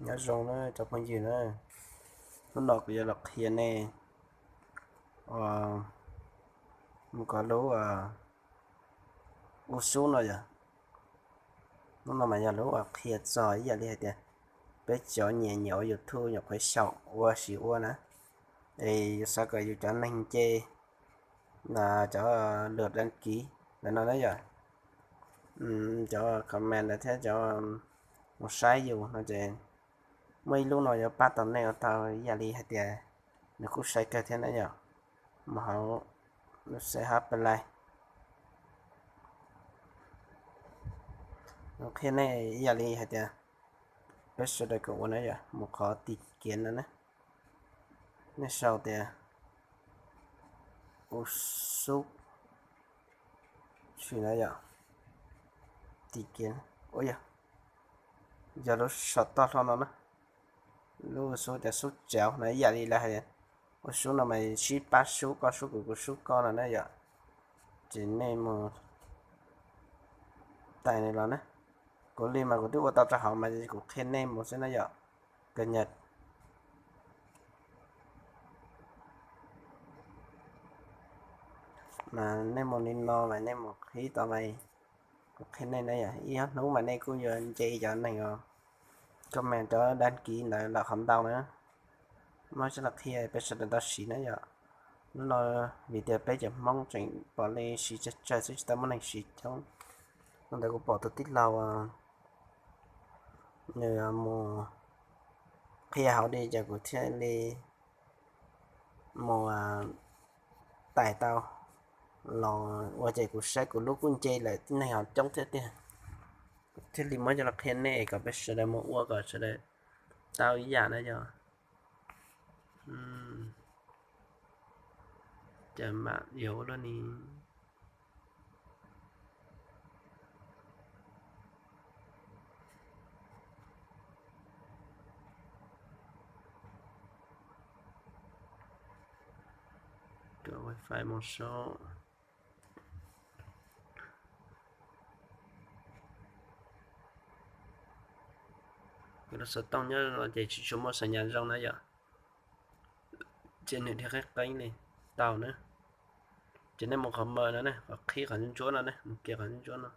Nyob zoo na cov phooj ywg na, hnub no kuv yuav los qhia nej mus kom lub ua sub no yom. Hnub no mas yog lub uas qhia txog ib yam li hais tias peb cov nyiam nyiam ua YouTube nyuam qhuav xyaum ua siv ua na, es yus xav kom yus cov neeg nce, cov lượt đăng ký ntawm no na yom, cov comment ntawd thiab cov mus saib yus no ces muaj ib lub no yuav pab tau nej ua tau ib yam li hais tias nws kuj sai kawg thiab na yom. Mus hauv lub xe hab plai, qhia nej ib yam li hais tias peb sawv daws kom ua na yom, mus qhov tìm kiếm no na, nej sau tias ua sub, sim na yom, tìm kiếm, ua yog, yog lub saum toj hlo no na, lub sub tias sub cauv no ib yam li lawv hais ua sub no mas sib pab sub, koj sub kuv kuv sub koj no na yom. Ces nej mus tais nws los na. Kuv li mas kuv twb ua tau rau hauv mas kuv qhia nej mus xwb na yom. Cập nhật. Mas nej mus li no mas nej mus qhib tau mas kuv qhia nej na yom, ib ob hnub mas nej kuj yuav nce cov neeg os, comment cov đăng ký ntawd lawm qhov ntau na. Muab coj los qhia peb sawv daws tau siv na yom. Hnub no vim tias peb cov Hmoob tseem pom li siv tsawg tsawg xwb tsis tau muaj neeg siv coob. Hnub ntawd kuv pom tus tij laug nws mus qhia hauv li ces kuv thiaj li mus tais tau los ua ces kuv saib kuv lub kuj nce lawm neeg ho coob thiab tiag. Kuv thiaj li muab coj los qhia nej kom peb sawv daws mus ua kom sawv daws tau ib yam na yom. Ces mam yuav ua luaj ni. Wifi mus saib. Kuv lub xov tooj nyob no ces tsis tshua muaj xas nyas zoo na yom. Ces nws dhia qeeb qeeb li tau na. Ces nej mus qhov mawm no ne, qhov qhib qhov ntsuab ntsuab no ne, mus kiag qhov ntsuab ntsuab no.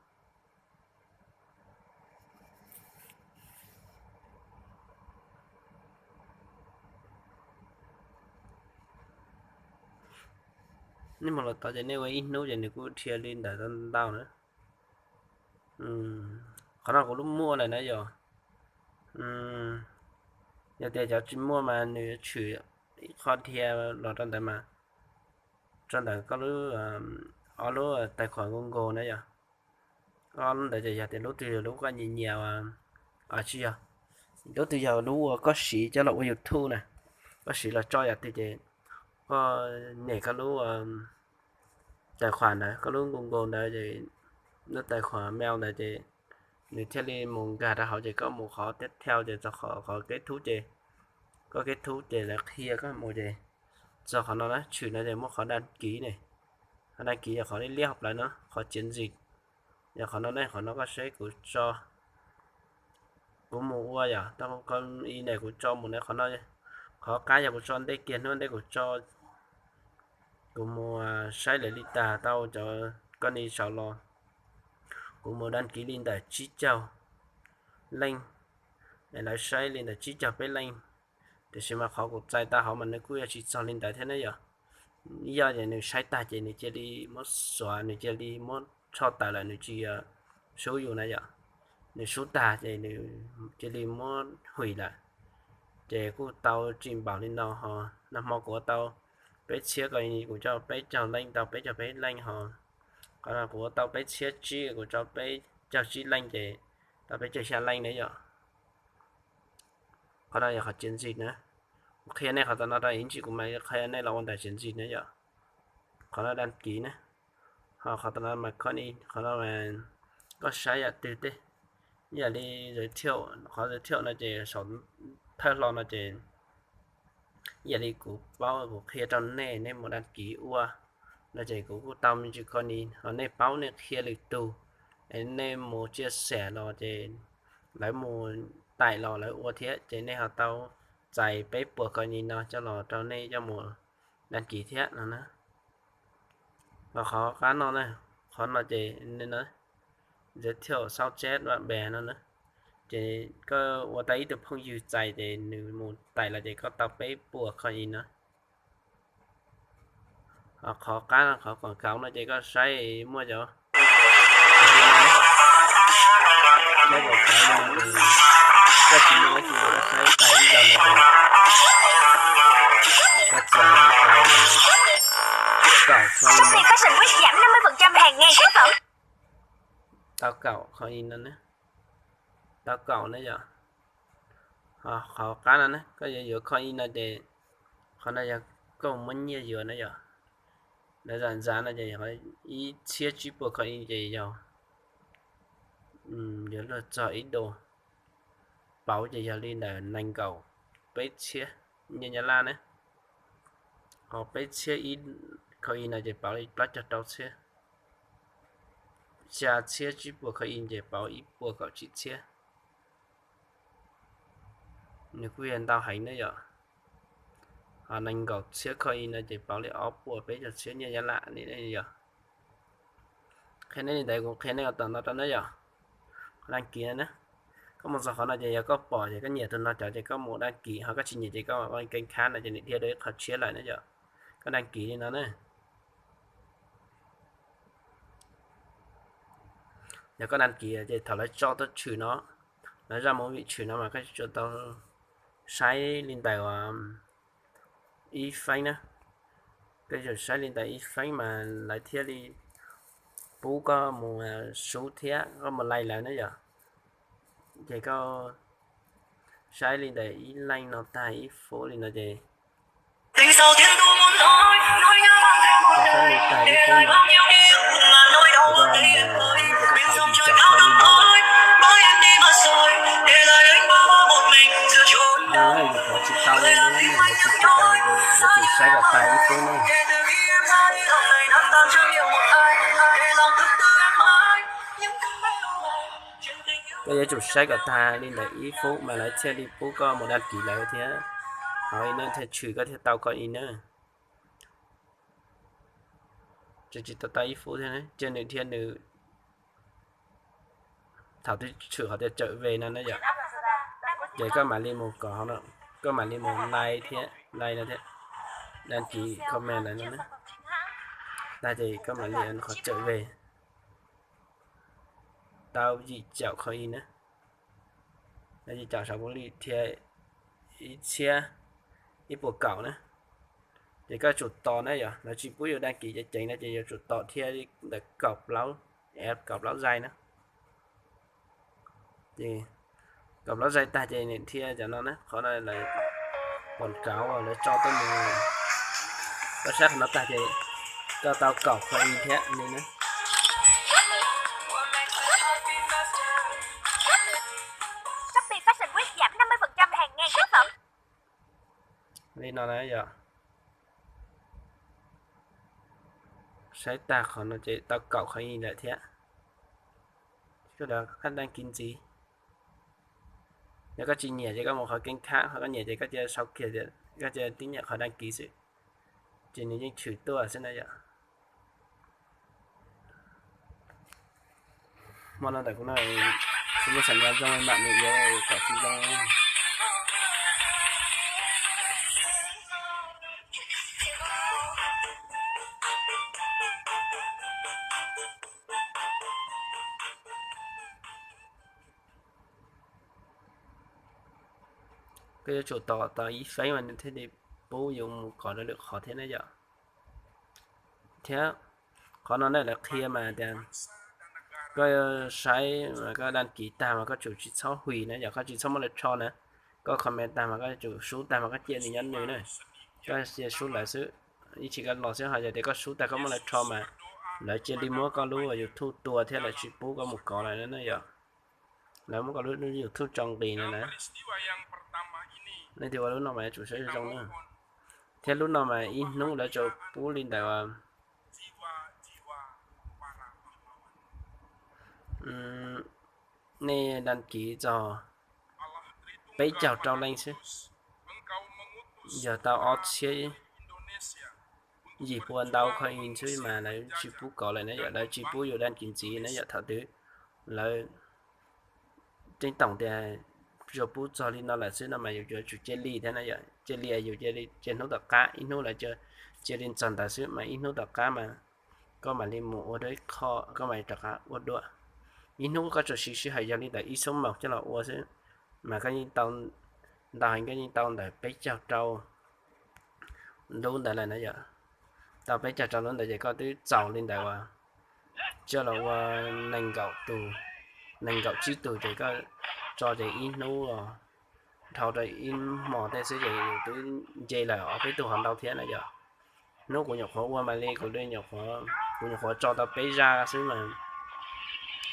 Nej mus los tau ces nej ua ib hnub ces nws kuj dhia li ntawd tau ntau na. Qhov no kuv lub muaj lawm na yom. Yog tias cov tsis muaj mas nws yuav tshwm ib qho dhia los rau ntawd mas, rau ntawm koj lub, ob lub tais khuam Google na yom. Ob lub ntawd ces yog tias lub twg yog lub koj nyiam nyiam, tsis yog, lub twg yog lub uas koj siv coj los ua YouTube na, koj siv los tso yam twg ces koj nyem koj lub tais khuam ntawd, koj lub Google ntawd ces, lub tais khuam mail ntawd ces nws thiaj li mus nkag rau hauv ces koj mus qhov tiếp theo ces txog qhov kết thúc ces, koj kết thúc ces lawv qhia koj mus ces txog qhov no na, tshwm no ces muaj qhov đăng ký ne. Qhov đăng ký yog qhov liab liab hauv plawv no, qhov chiến dịch. Yog qhov no ne, qhov no koj saib kuv tso, kuv mus ua yom, tau i ntawm kuv tso mus na qhov no. Qhov qab yog kuv tso ntej kiag hnub ntej kuv tso, kuv mus saib lawv li tag tau cov koj ni saud los, kuv mus đăng ký li ntawm tsib caug leej, lawv saib li ntawm tsib caug peb leej. Tiam sis mas qhov kuv txais tau hauv mas nws kuj yuav tsis txog li ntawd thiab ne yom. Yog ces nws saib tag ces nws cia li muab xuav, nws cia li muab tshoj tawm lawm, nws tsis sub yus na yom. Nws sub tag ces nws cia li muab hwm lawm. Ces kuj tau tsis npaum li no ho, nag hmo kuv ua tau peb txhiab ko kuv tso peb caug leej tau peb caug peb leej ho, qhov no kuv ua tau peb txhiab tsib kuv tso peb caug tsib leej ces tau peb caug xya leej ne yom. Qhov no yog qhov chiến dịch na. Kuv qhia nej qhov tom no rau ib ntsis kuv mam qhia nej los ua ntawm chiến dịch na yom. Qhov no đăng ký na. Ho qhov tom no mas koj ni, qhov no mas koj saib yam twg tej, yam li giới thiệu, qhov giới thiệu no ces saum thawj hlo no ces yam li kuv paub kuv qhia rau nej, nej mus đăng ký ua no ces kuv kuj tau me ntsis koj ni, ho nej paub nej qhia lwm tus, nej mus chia sẻ los ces lawv mus taim los lawv ua thiab ces nej ho tau txais peb puas coin no coj los rau nej coj mus đăng ký thiab no na. Ho qhov qab no na, qhov no ces giới thiệu sao chép bạn bè no na. Ces koj ua tau ib tug phooj ywg txais ces nws mus taim los ces koj tau peb puas coin no. Ho qhov qab no, qhov quảng cáo no ces koj saib muaj cov, saib quảng cáo no, koj tsis muaj dab tsi koj saib tau ib zaug no ces koj txais li tau kaum coin no. Tau kaum coin no na. Tau kaum na yom. Ho qhov qab no na, koj yuav yuav coin no ces qhov no yog koj muab nyiaj yuav na yom. Lawv zam ntxav no ces ib txhiab tsib puas coin ces yog yuav luag txog ib đô, pauv ces yog li ntawm nees nkaum peb txhiab nyiaj Nyab Laj na. Ho peb txhiab ib coin no ces pauv li plaub caug rau txhiab. Xya txhiab tsib puas coin ces pauv ib puas kaum tsib txhiab. Nws kuj yog ntau heev na yom. Ho nees nkaum txhiab coin no ces pauv li ob puas peb caug txhiab nyiaj Nyab Laj li yom. Qhia nej li ntawd, kuv qhia nej ua tom no rau na yom. Qhov đăng ký no na, koj mus txog qhov no ces yog koj pom ces koj nyiam tus no cov ces koj mus đăng ký, ho koj tsis nyiam ces koj mus kênh khác no ces nws dhia rau ib qhov tshiab lawm na yom. Koj đăng ký li no na. Yog koj đăng ký ces thaum lawv tso tuaj tshwm no, lawv zaj movie tshwm no mas koj tsuas tau saib li ntawm ib feeb na. Koj yuav tsum saib li ntawm ib feeb mas lawv thiaj li pub koj mus sub thiab koj mus like lawv na yom. Ces koj saib li ntawm ib leej no tag ib fub li no ces, koj saib li tag ib fub no, koj mus no ces koj tau yim caum coin li no. Yus thov tsis tau li no, yus tsis tau, yuav tsum saib kom tag ib fub na. Koj yuav tsum saib kom tag li ntawm ib fub mas lawv thiaj li pub koj mus đăng ký lawv thiab, ho ib no thiaj tshwm koj thiaj tau coin na. Tseem tsis tau tau ib fub thiab, cia nws dhia nws, thaum twg tshwm qhov tias trở về no na yom, ces koj mam li mus kov no, koj mam li mus like thiab, like no thiab, đăng ký, comment lawv no na. Tag ces koj mam li qhov trở về. Tau yim caum coin na. Yim caum saum npaum li thiab ib txhiab ib puas kaum na. Ces koj tsum tos na yom, lawv tsis pub yus đăng ký ceev ceev no ces yuav tsum tos thiab ntawm kaum plaub, kaum plaub giây na. Ces kaum plaub giây tag ces nws dhia cov no na, qhov no lawv quảng cáo lawv tso tuaj mus. Koj saib qhov no tag ces koj tau kaum coin thiab li na. Li no na yom. Saib tag qhov no ces tau kaum coin lawm thiab. Koj đăng ký ntxiv. Yog koj tsis nyiam ces koj mus qhov kênh khác, ho koj nyiam ces koj cia sau kiag tias koj cia tín nhiệm qhov đăng ký xwb, ces nws yeej tshwm tuaj xwb na yom. Hmo no ntawm kuv no tsis muaj xam nyob zoo, mam nws yuav kom tsis zoo. Koj yuav tsum tos tau ib feeb mas nws thiaj li pub yus mus kov rau lwm qhov thiab na yom. Thiab qhov no na lawv qhia mas tias koj saib mas koj đăng ký tag mas koj tsum tsis txhob hủy na yom, koj tsis txhob muab lawv rho na. Koj comment tag mas koj tsum sub tag mas koj cia nws nyob nws na. Koj cia sub lawv xwb, ib tsam koj los xwb, ho yog tias koj sub tag koj muab lawv rho mas lawv cia li muab koj lub YouTube tua thiab lawv tsis pub koj mus kov lawm na yom. Lawv muab koj lub YouTube tso nqis na na. Leej twg ua lub no mas yuav tsum saib zoo na. Thiab lub no mas ib hnub lawv tsuas pub li ntawd, nej đăng ký txog peb caug rau leej xwb, yog tau ob txhiab yim pua ntau coin xwb mas lawv tsis pub kov lawm na yom, lawv tsis pub yus daj kis ntxiv na yom. Thaum twg lawv teeb toom tias tsuas pub txog li no lawm xwb no mas yus yuav tsum cia li thiab na yom, cia li yus cia li, cia hnub tom qab, ib hnub lawv cia li txog ntawd xwb mas ib hnub tom qab mas koj mam li mus ua dua ib qho, koj mam li rov qab ua dua. Ib hnub koj tsuas siv sij hawm yog li ntawm ib xuab moos coj los ua xwb, mas koj yeej tau ntau heev, koj yeej tau ntawm peb caug rau lub ntawd lawm na yom. Tau peb caug rau lub ntawd ces koj twb txaus li ntawd uas coj los ua nees nkaum tus, nees nkaum tsib tus ces koj tso ces ib hnub los dhau rau ib hmos tej xwb ces yus twb nce lawm ob peb tug hov ntau thiab na yom. Hnub kuv nyuam qhuav ua mas li kuv, kuv nyuam qhuav tso tau peb zaj xwb mas,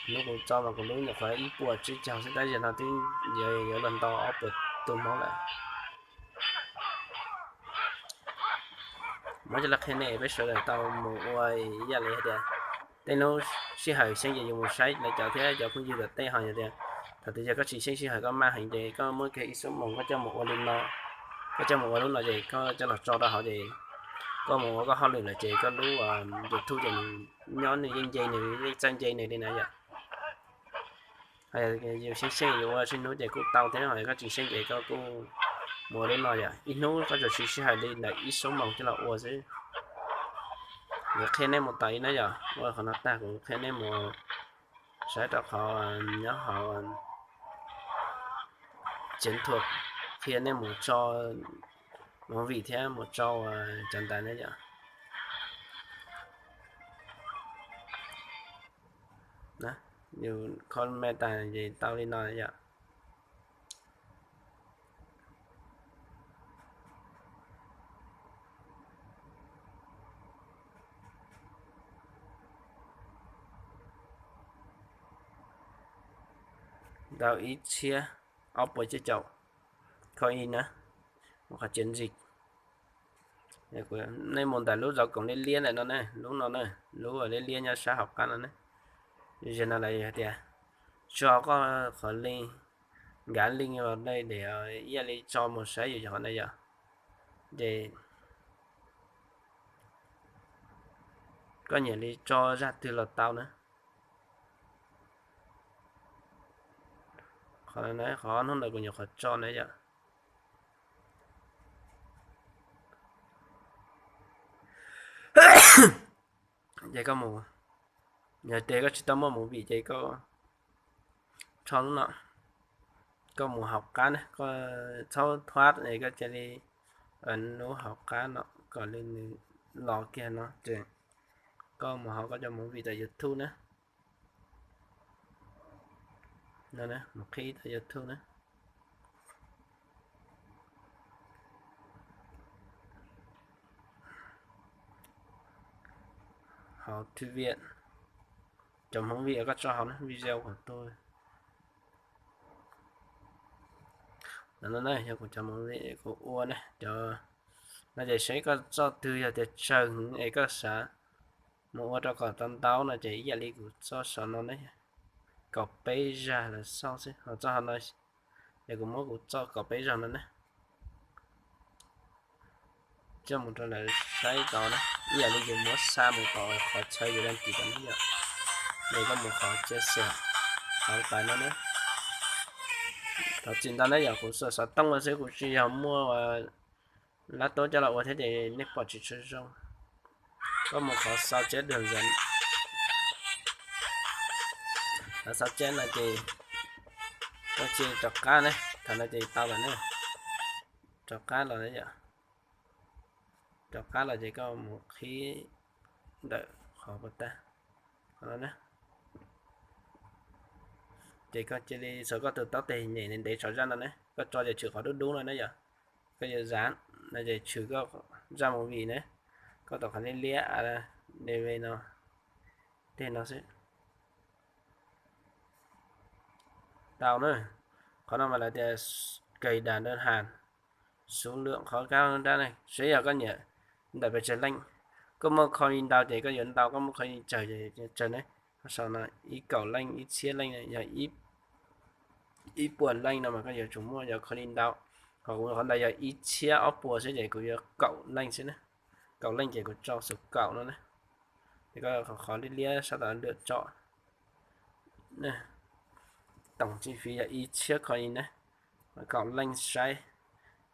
hnub kuv tso mas kuv lub nyuam qhuav ib puas tsib caug xwb, tab sis no twb yuav luag ntau ob puas tus hmoob lawm. Muab coj los qhia nej peb sawv daws tau mus ua ib yam li hais tias tej hnub sij hawm xyeej ces yus mus saib lawv cov thiab cov phooj ywg tom tej ho yog tias thaum twg yog koj tsis xyeej sij hawm koj maj heev ces koj muab kiag ib xuab moos koj coj mus ua li no, koj coj mus ua lub no ces koj coj los tso rau hauv ces koj mus ua koj hauj lwm lawm ces koj lub YouTube ces nws nyob nws yeej nce nws, yeej txawj nce nws li na yom. Yus xyeej xyeej yus ua txhua hnub ces kuj tau thiab, ho yog koj tsis xyeej ces koj kuj mus ua lub no yom. Ib hnub koj tsuas siv sij hawm li ntawm ib xuab moos coj los ua xwb. Kuv qhia nej mus tau li no yom, ua qhov no tag kuv qhia nej mus saib rau qhov nyob hauv Chiến Thuật, qhia nej mus tso movie thiab mus tso cov ntawd na yom. Yus comment tas ces tau li no yom. Tau ib txhiab ob puas cuaj caum coin na, mus qhov chiến dịch. Nej mus ntawm lub zov koom liab liab ntawm no ne, lub no ne, lub liab liab nyob sab hauv qab no ne. Zaum no lawv hais tias tso koj qhov link, nkav link los dej ib yam li tso mus saib yus cov qhov na yom. Ces koj nyiam li tso zaj twg los tau na. Qhov, qhov hnub ntawd kuv nyuam qhuav tso na yom. Ces koj mus, yog tias koj tsis tau muaj movie ces koj tso lub no, koj mus hauv qab na, koj txhob thuab es koj cia li lub hauv qab no kom li nws los kiag no ces koj mus hauv koj cov movie tom YouTube na. No, mus qhib tau YouTube na. Hauv thư viện, cov movie koj tso hauv na, video kuv tus. No, no yog kuv cov movie kuv ua na, cov no ces saib koj txoj twg yog tias tsawg heev es koj xav mus ua rau kom tau ntau no ces ib yam li kuv txoj saum no ne, kaum peb zag lawv xauj xwb, ho txoj no ces kuv muab kuv txoj kaum peb zag no ne coj mus rau lawv saib tau na, ib yam li yus muab xa mus tom qhov chaw yus đăng ký tom ne yom, es koj mus qhov chia sẻ hauv tais no ne. Thov txim ntau na yom, kuv xav xov tooj ua xwb, kuv tsis yog muaj laptop coj los ua thiab ces nej pom tsis tshua zoo. Koj mus qhov sao chép đường dẫn, qhov sao chép no ces koj cia li rov qab ne, thaum no ces tau lawm ne, rov qab los yom. Rov qab los ces koj mus qhib ntawm qhov puas tag, qhov no ne. Ces koj cia li xuas koj tus taub tes nyem ntev ntev tso zaj no ne, koj tso ces tshwm qhov dub dub no ne yom. Koj yuav zav no ces tshwm koj zaj movie ne, koj tom qhov liab liab a, dv no, tej no xwb. Tau na. Qhov no mas lawv tias cài đặt đơn hàng, số lượng, qhov kab nrab ne, saib yog koj nyiam ntawm pes tsawg leej. Koj muaj coin ntau ces koj yuav ntau, koj muaj coin tsawg ces tsawg ne. Qhov saum no ib kaum leej, ib txhiab leej yog ib ib puas leej no mas koj yuav tsum muaj yog qhov li ntau. Qhov kuv qhov ntawd yog ib txhiab ob puas xwb ces kuv yuav kaum leej xwb na. Kaum leej ces kuv tso xus kaum no na. Ces koj qhov liab liab sab tom lwm tso. Tổng chi phí yog ib txhiab koj li na. Kaum leej saib,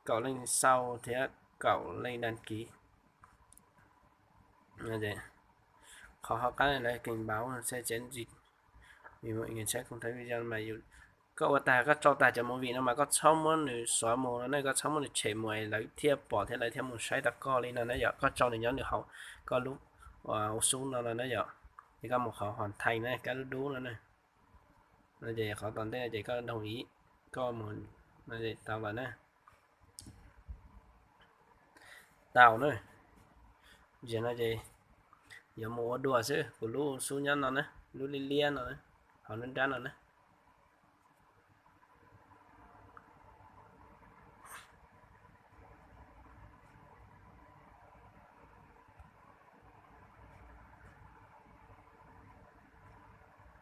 kaum leej xauj thiab kaum leej đăng ký. Qhov hauv qab lawv cảnh báo sẽ chén dịch vì mọi người sẽ không thấy video mà koj ua tag koj tso tag cov movie no mas koj txhob muab nws xóa mus no ne, koj txhob muab nws tshem mus es lawv thiaj pom thiab lawv thiaj mus saib tau koj li no na yom. Koj tso nws nyob nws hauv koj lub xub no no na yom. Ces koj mus qhov hoàn thành na, kab dub dub no na. Ces qhov tom ntej no ces koj đồng ý, koj mus, tau lawm na. Tau na. Ces no ces yuav mus ua dua xwb, kuv lub xub nyob no na, lub liab liab no, hauv nruab nrab no na.